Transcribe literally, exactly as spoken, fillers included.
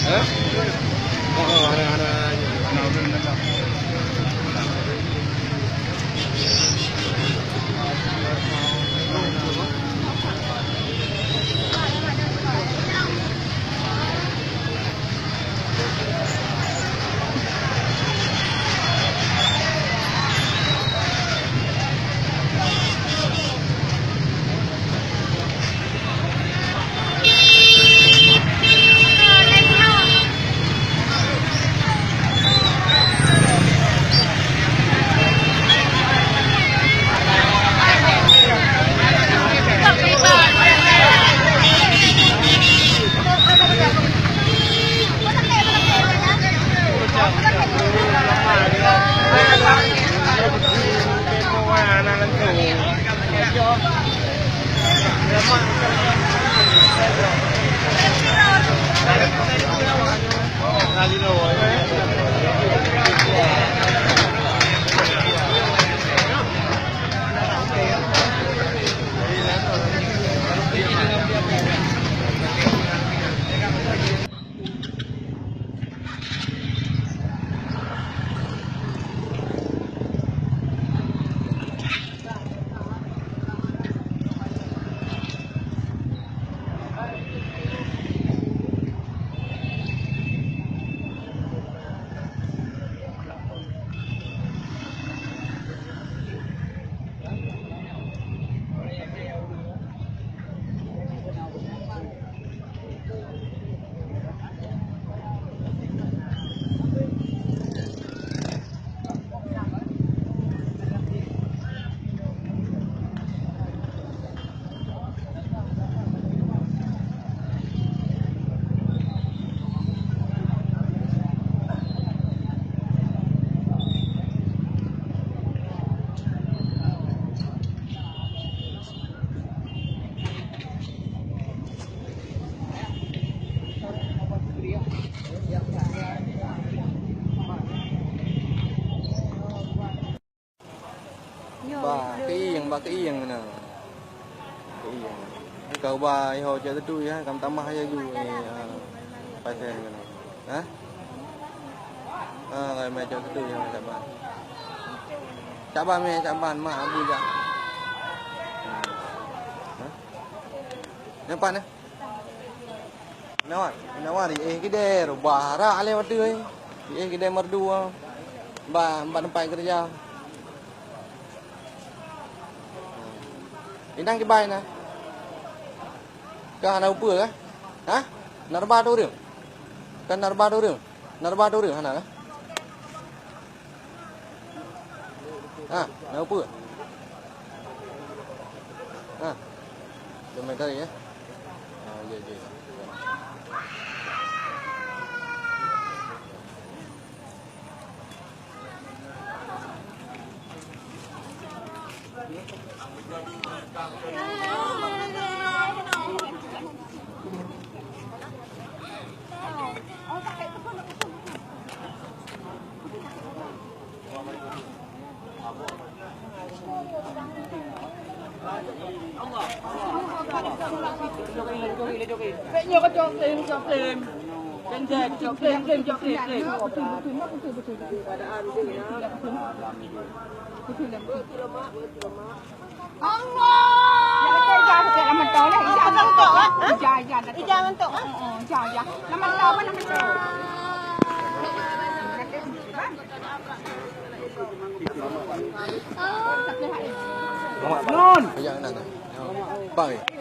Hah? Oh, oh, hana, hana. Ba keuieng, ba keuieng keunoe. Keuieng. Ka uba iho cok teutui, ha, kam tamah aja ju, eh, ha, pasien keunoe. Ha? Ha, kai mé cok teutui, ha, Syaban. Syaban mé, Syaban, mak Abu jak. Ha? Nampak, eh? Nawar, nawar, eh, kidai, rubah rak lé watèe, eh. Eh, kidai merdu, ah. Ba, ba tempat kerja. Inang kibai na. Ka hana upeue, eh? Ha? Na rubah tu ureueng? Kan na rubah tu ureueng? Na rubah tu ureueng hana, eh? Ha, na upeue? Ha. Jom main tarik, ya. Ha, ya, ya. Allah! Ija, ija, ija, ija. Ija, ija. Lam mantong, lam mantong. Nun. Ayah, nan, nan. Bang, eh.